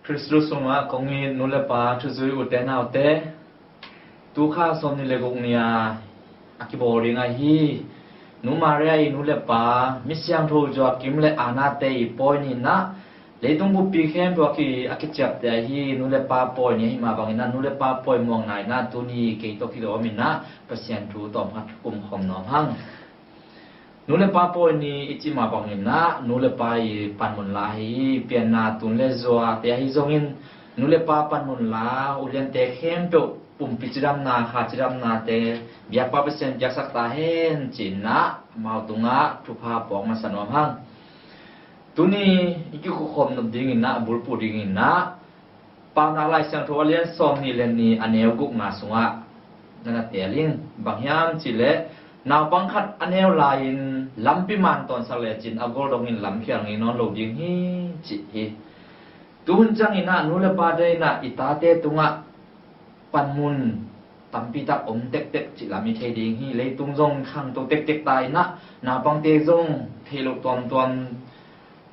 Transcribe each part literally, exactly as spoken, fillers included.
Khristu sungah kong it nu le pa thuzui ute naute, tu kha sawm nih le guk ni-a a kibawl ding ahi Nu Maria i nu le pa, mi siangtho Joachim le Anna-te i pawi ni-in ah, leitung buppi khempeuh a ki, a kiciapte ahi nu le pa pawi ni ahi mah bangin ah, nu le pa pawi muangna in ah tuni kei tawh kilawm in ah Pasian thu tawm khat kumkhawm nuam hang. Nu le pa pawi ni i cih mah bangin ah, nu le pa i panmun la hi. Pianna tun le zuate ahi zongin, nu le pa panmun la, uliante khempeuh pumpi cidamna, kha cidamnate biakpa Pasian piaksak ta hen ci-in ah amau tungah thupha puak masa nuam hang. Tuni i kikhukhawm nop dingin ah, bulphuh dingin ah, Paunak Lai Siangtho a lian sawm nih le nih a neu gukna sungah na na teel in, bang hiam cih leh, naupang khat a neu lai-in lampi man tawnsak lecin a gol dongin lamkhial ngei nawn lo ding hi, cih hi. Tu hun ciangin ah nu le pate in ah i tate tungah panmun tampi tak om tektek cih lam i thei ding hi. Leitung zong khangto tektek ta in ah, naupangte zong theih loh tuamtuam,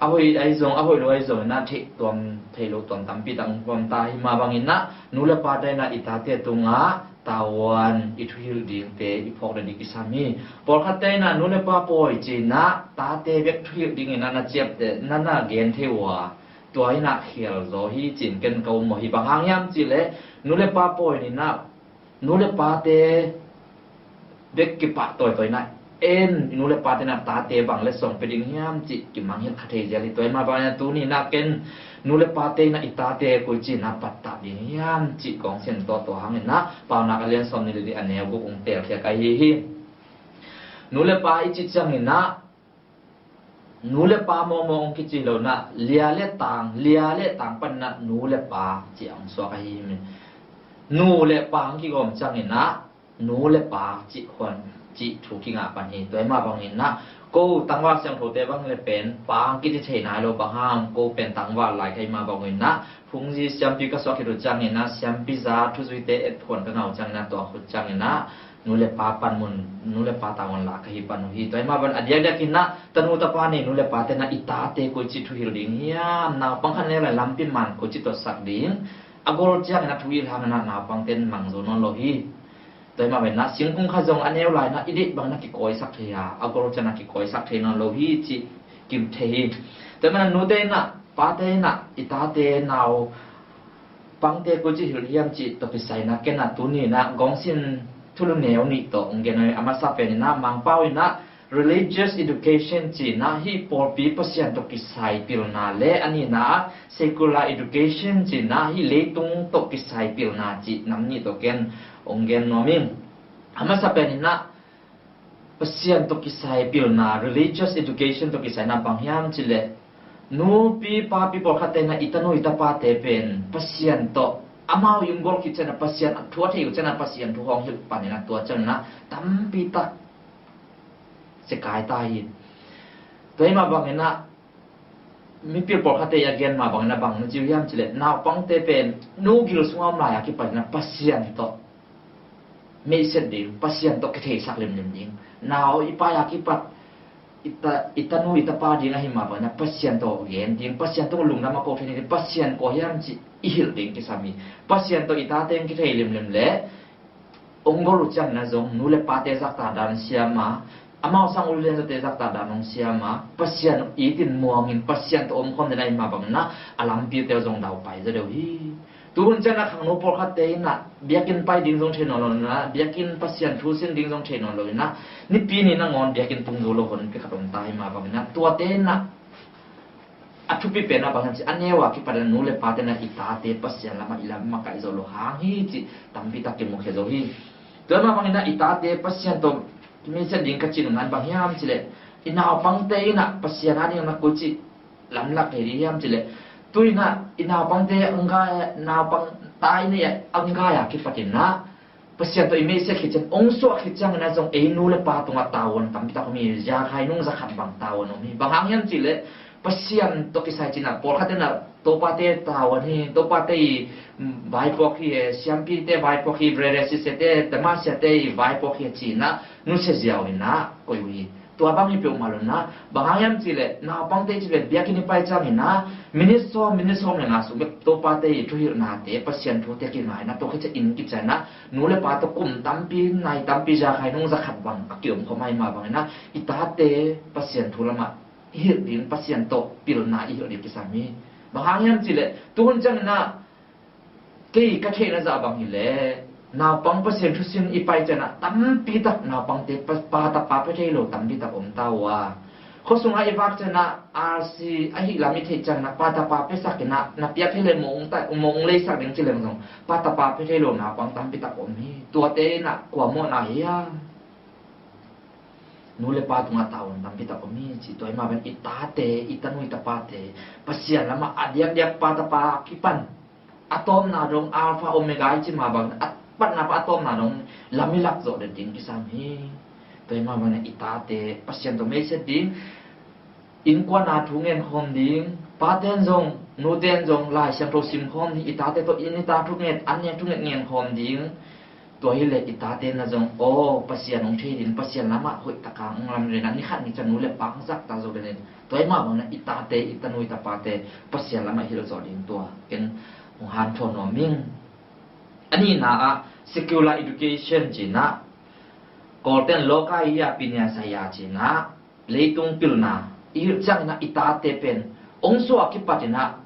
a hoih ahi zong, a hoih lo ahi zong in ah theih tuam, theih loh tuam tampi tak om ta hi mah bangin ah, nu le pate in ah i tate tungah tavuan i thuhilh dingte i phawk ding kisam hi. Pawlkhatte in ah nu le pa pawi ci-in ah tate bek thuhilh dingin ah na ciapte, na na gen thei uh a, tua in ah khial zaw hi ci-in ken ka um mawh hi. Bang hang hiam cih leh, nu le pa pawi ni-in ah nu le pate bek kipah tawitawi in ah, en nu le pate in ah tate bang letsong pia ding hiam cih kimangngilh kha thei zel hi. Tua ahih mah bangin ah tuni in ah ken nu le pate in ah i tate koici in ah pattah ding hiam cih kong sin tawh, tua hangin ah Paunak a lian sawm nih le nih a neu guk hong teelkhia ka hi hi. Nu le pa i cih ciangin ah nu le pa mawkmawk hong kici lo in ah, lia le tang, lia le tang panin ah nu le pa cih hong suak ahi hi. Nu le pa hong kigawm ciangin ah nu le pa cih khuan, cih thu kingah pan hi. Tua ahih mah bangin ah, ko tangval siangthote bang le pen pa hong kici thei nai lo, bang hang, ko pen tangval lai ka hih mah bangin ah, phungzi siampi ka suak khit uh ciangin ah, siampi za thuzuite et khuan ka ngah uh ciangin ah, tua khut ciangin ah nu le pa panmun, nu le pa tavuan la ka hi pan uh hi. Tua ahih mah bangin a diakdiakin ah tanu tapa nei nu le pate in ah i tate koici thuhilh ding hiam, naupang khat neu lai lampi man koici tawsak ding, a gol ciangin ah thuhilh hangin ah naupangte in mang zo nawn lo hi. Tua ahih mah bangin ah singkung khat zong a neu lai in ah i deih bangin ah kikawisak thei a, a gol ciangin ah kikawisak thei nawn lo hi cih kim thei hi. Tua ahih manin ah nute in ah, pate in ah i tate, naupangte koici hilh hiam cih tawh kisai in ah ken ah tuni in ah kong sin thulu neu nih tawh hong gen hi. A masa pen in ah Mangpau in ah religious education ci-in ah hih pawlpi Pasian tawh kisai pilna le, a nihna ah secular education ci-in ah hih leitung tawh kisai pilna cih nam nih tawh ken hong gen nuam ing. A masa pen in ah Pasian tawh kisai pilna, religious education tawh kisai in ah bang hiam cih leh, nupi papi pawlkhatte in ah i tanu i tapate pen Pasian tawh, amau i um gol khit ciangin ah Pasian thu a thei uh ciangin ah Pasian thu hong hilh panin ah tua ciangin ah tampi tak sia kai ta hi. Tua ahih mah bangin ah mipil pawlkhatte i a gen mah bangin ah bang na ci uh hiam cih leh, naupangte pen nu gil sungah om lai a kipatin ah Pasian tawh meihset ding, Pasian tawh kitheisak limlim ding. Nau i pai a kipat, i ta, i tanu i tapa ding ahih mah bangin ah Pasian tawh gen ding, Pasian tawh lungdam a ko thei ding, Pasian kua hiam cih i hilh ding kisam hi. Pasian tawh i tate in kithei limlim leh, hong gol uh ciangin ah zong nu le pate zakta dan siam a, amau sang uliante zakta dan hong siam a, Pasian itin muangin Pasian tawh omkhawm den ahih mah bangin ah a lampite uh zong daupai zaw deuh hi. Tu hun ciangin ah khangno pawlkhatte in ah biakinn pai ding zong thei nawn lo in ah, biakinn Pasian thu sin ding zong thei nawn lo in ah, Nipi ni nangawn biakinn tung zo lo honpi khat om ta ahih mah bangin ah, tuate in ah a thupi pen ah bang hiam cih leh, a neu a kipatin ah nu le pate in ah i tate Pasian lamah i lam makaih zo lo hang hi cih tampi tak kimukhia zo hi. Tua ahih mah bangin ah i tate Pasian tawh kimeihset ding ka cih nung ah bang hiam cih leh, i naupangte in ah Pasian a ding in ah koici lamlak thei ding hiam cih leh, tu in ah i naupangte hong gai, naupang ta i neih a hong gai a kipatin ah Pasian tawh i meihset khit ciang, hong suah khit ciangin ah zong ei nu le pa tungah tavuan tampi tak om hi. Za khai nung za khat bang tavuan om hi. Bang hang hiam cih leh, Pasian tawh kisai ci-in ah pawlkhat in ah topate tavuan hi, topate i, mm, vaipuak hi, siampite vaipuak hi, brother sisterste, tamasiate i vaipuak hi ci-in ah nusia ziau in ah koih uh hi. Tua bang hi peuhmah lo na, bang hang hiam cih leh naupangte cih leh biakinn i pai ciangin ah minit sawm, minit sawm le nga sung bek Topa te i thuhilhnate, Pasian thute kingai na, tua khit ciang inn kician ah nu le pa tawh kum tampi, nai tampi, za khat nung za khat bang a kiom khawm ahih mah bangin ah i tate Pasian thu lamah i hilh ding, Pasian tawh pilna i hilh ding kisam hi. Bang hang hiam cih leh tuhun ciangin ah kei ka theihna zah bang hi leh naupang Pasian thusim i pai ciangin ah tampi tak naupangte pa, pa tapa pia thei lo tampi tak om ta uh a. Khuasung ah i vak ciangin ah R C ahi lam i theih ciangin ah pa tapa piasak in ah na piak thei leh mawh ung ta, mawh ung leisak ding ci leng zong pa tapa pia thei lo naupang tampi tak om hi. Tuate in ah kua mawhna hiam? Nu le pa tungah tavuan tampi tak om hi ci. Tua ahih mah bangin i tate, i tanu i tapate Pasian lamah a diakdiak pa tapa kipan a tawpna dong Alpha Omega i ci mah bangin a patna pa a tawpna dong lam i lak zawh den ding kisam hi. Tua ahih mah bangin i tate Pasian tawh meisiat ding, innkuan a thu ngen khawm ding, pate'n zong, nute'n zong Lai Siangtho sim khawm ding, i tate tawh inn i ta thunget, an nek thunget ngen khawm ding. Tua hi leh i tate'n zong, aw, Pasian hong thei ding, Pasian lamah hoih takin hong lam ding, ni khat ni ciang nu le pa hong zahtak zo ding. Tua ahih mah bangin i tate, i tanu i tapate Pasian lamah hilh zawh ding, tua ken hong hanthawn nuam ing. A nihna ah secular education ci-in ah, Kawlte'n lokaiya pinya saya ci-in ah, leitung pilna i hilh ciangin ah i tate pen hong suah a kipatin ah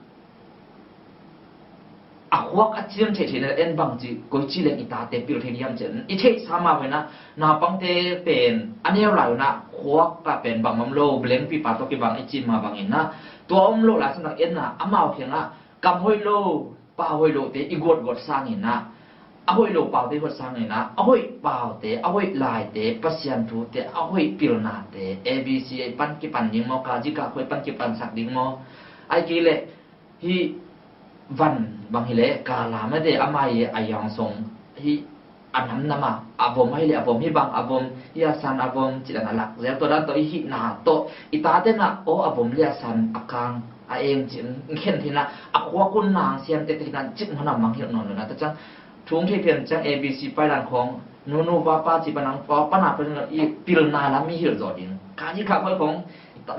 a khuak a ciang theih theihna en bang ci, koici leng i tate pil thei diam ci-in i theihsa mah bangin ah, naupangte pen a neu lai un ah khuak ah pen bang om lo, blank paper tawh kibang i ci mah bangin ah, tua om loh lai santak en ah amau kiangah kam hoih lo, pau hoih lohte i guatguat sangin ah, a hoih lo paute i guat sangin ah, a hoih paute, a hoih laite, Pasian thute, a hoih pilnate, A B C ei pan kipan ding maw, ka jika khoi pan kipansak ding maw? Ahih kei leh hih van bang hi leh ka lamate a mai a yang song hih a namnam a, a vom ahi leh a vom, hih bang a vom, hih a san a vom, ci dan a lak zel, tua dan tawh i hihna tawh i tate'n ah aw a vom le a san a kang a eng ci-in i khen thei-in ah, a khuak hun nang siam tektek in ah cik hmanh a mang hilh nawn lo na. Tua ciang thu hong theih phial ciang A B C paidan khawng, nunu vapa ci pan ang, pa pana pan i pilna lam i hilh zawh ding, ka jika khoi khawng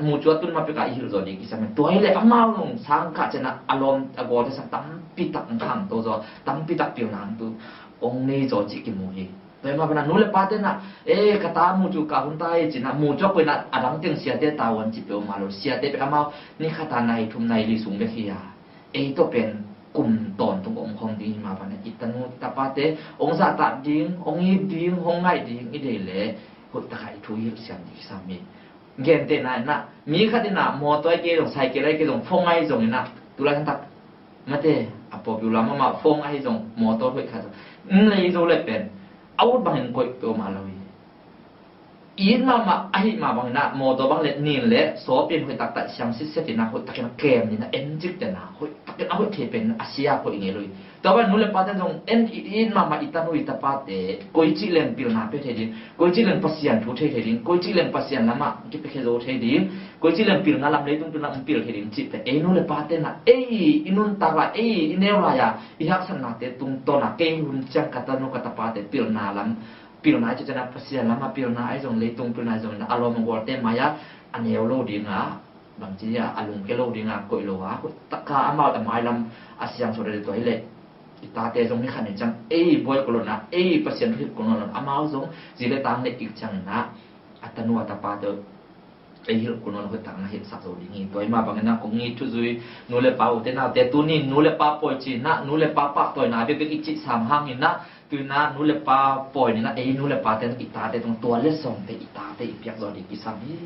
mucu a tun ma pek a i hilh zawh ding kisam hi. Tua hi leh amau nung sang kha ciang ah a lawm a gawlte sang tampi tak hong khangto zaw, tampi tak pilna hong tu, hong nei zaw cih kimu hi. Tua ahih mah bangin ah nu le pate'n ah, e, ka ta mucu kah hun ta hi ci-in ah mucu a koih in ah a dang teng siate tavuan ci peuhmah lo, siate pen amau ni khat a nai thum nai li sung bek hi a, ei tawh pen kum tawntung om khawm ding hi mah bangin ah i tanu i tapate hong zahtak ding, hong it ding, hong ngaih ding i deih leh hoih takin i thu i hilh siam ding kisam hi. Gentehna in ah, mi khat in ah mawtaw ahi kei zong, cycle ahi kei zong, phone ahi zongin ah, tulai santak mate a popular mahmah phone ahi zong, mawtaw hoih khat zong in lei zo leh pen a ut bangin koih peuhmah lo hi. It mahmah ahih mah bangin ah mawtaw bang leh nin leh sawpin hoih taktak siam sitset in ah, hoih takin a kem in ah, en cik den ah, hoih takin a hoih thei pen a sia koih ngei lo hi. Tua bang nu le pate zong en i it mahmah i tanu i tapate koici leng pilna pia thei ding, koici leng Pasian thu thei thei ding, koici leng Pasian lamah kipiakhia zo thei ding, koici leng pilna lam, leitung pilna lam pil thei ding cih pen ei nu le pate in ah ei i nuntak lai, ei i neu lai-a i haksatnate tungtawn a, kei hun ciang ka tanu ka tapate pilna lam, pilna ahi ciang ah Pasian lamah pilna ahi zong, leitung pilna ahi zong in ah a lawm a gualte mai-ah a neu lo ding a, bangci a, a lungke lo ding a koih lo a, hoih takin amau a mailam a siangsawn ding. Tua hi leh i tate zong ni khat ni ciang ei buai kul lo in ah, ei Pasian thu hilh kul lo in ah, amau zong zi le tang neih kik ciangin ah a tanu a tapate ei hilh kul lo in ah hoih takin a hilhsak zo ding hi. Tua ahih mah bangin ah kong it thuzui nu le pa, ute naute, tuni nu le pa pawi ci-in ah, nu le pa pahtawina bekbek i cih sam hangin ah, tu-in ah nu le pa pawi ni-in ah ei nu le pate i tate tung tua letsongte i tate i piak zo ding kisam hi.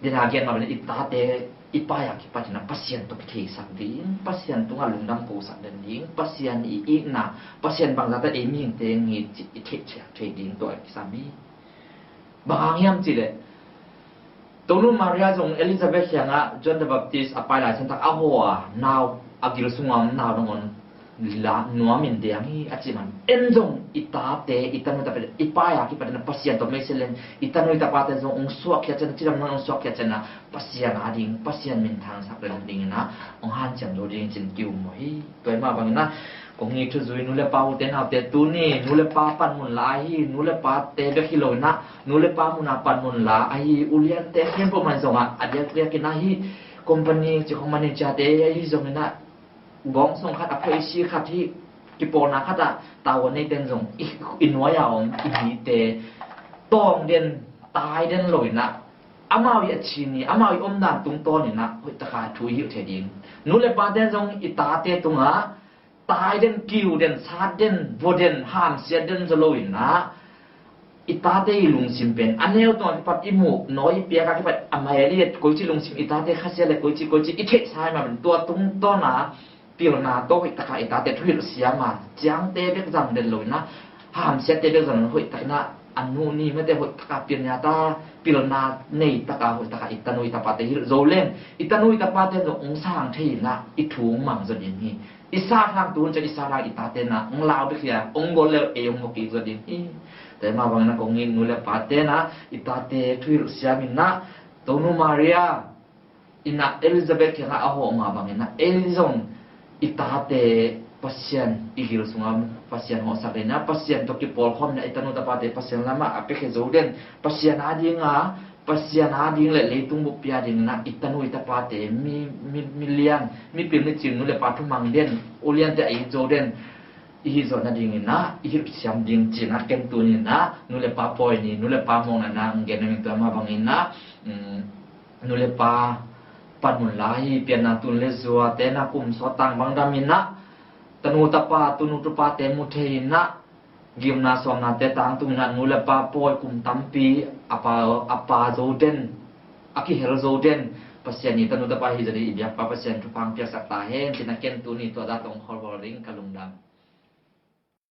Dena gen mah bangin i tate i pai a kipatin ah Pasian tawh kitheisak ding, Pasian tungah lungdam kosak den ding, Pasian i itna, Pasian bangzah ta ei mihingte ngi cih i theih, theih, theih ding tua kisam hi. Bang hang hiam cih leh Tonu Maria zong Elizabeth kiangah John the Baptist a pai lai santak a hawh a, nau a gil sungah om nau dong on la nuam in deng hi a cih man. En zong i tate, i tanu i tapate, i pai a kipat in a Pasian tawh meisel in i tanu i tapate zong hong suahkhia ciang, cidam nan hong suahkhia ciang a Pasian a ding, Pasian minthangsak lel ding in a hong hanciam zo ding cin ki-um uh hi. Tua hi mah bang in a kong it thuzui nu le pa, ute naute, tuni nu le pa panmun la ahi, nu le pate bek hi lo in a nu le pa mun a panmun la ahi, uliante khempeuh man zong a, a diakdiak in a hih company ci khong manager te ahi zong in a gawngsong khat, a phoisi khat, hih kipawlna khat ah tavuan neite in zong i, i nuai a om i mite tawng den, tai den lo in a, amau i a cin i, amau i omdan tungtawn in a hoih taka thu i hilh thei ding. Nu le pate in zong i tate tungah tai den, kiu den, sat den, vua den, hamsiat den zaw lo in a, i tate i lungsim pen a neu tungah kipat i muh, nawi i piak a kipat a mai a liat, koici lungsim i tate khasia le koici koici i theihsa hi mah pen, tua tungtawn a pilna tawh hoih taka i tate thuhilh siam a, ciangte bek zang den lo in a, hamsiatte bek zang den, hoih takin a, a nu ni mate hoih taka pilna ta, pilna nei taka hoih taka i tanu i tapate hilh zo leng, i tanu i tapate zong hong sang thei in a, i thu hong mang zaw ding hi. I sathang tuhun ciang i sathang i tate na hong lau bek hi a, hong gol le ei hong gol kik zaw ding hi. Tua hi mah bang in a kong it nu le pate na i tate thuhilh siam in a, Tonu Maria in a Elizabeth kiangah a hawh mah bang in a, ei zong i tate Pasian i gil sungah Pasian hawhsak in a, Pasian tawh kipawlkhawm in a, i tanu tapate Pasian lamah a piakhia zo den, Pasian a ding a, Pasian a ding le leitung buppi a ding in a, i tanu i tapate mi, mi, mi lian, mipil micing, nu le pa thumang den, uliante a it zo den i hih zawh nading in a i hilh siam ding cih in a ken tuni in a nu le pa pawi ni, nu le pa mawkna in a hong gen nuam ing. Tua mah bang in a, um, nu le pa panmun la hi, pianna tun le zua te na kum sawt tang bang dam in a, tanu tapa, tunu tupate mu thei in a, gimna sawmnate tangtung in a, nu le pa pawi kum tampi a pa, a pa zo den, a kihel zo den, Pasian i tanu tapa hi zaw ding i biakpa Pasian thupha hong piaksak ta hen cih in a ken tuni tua dan tawh hong khawlbawl ding, ka lungdam.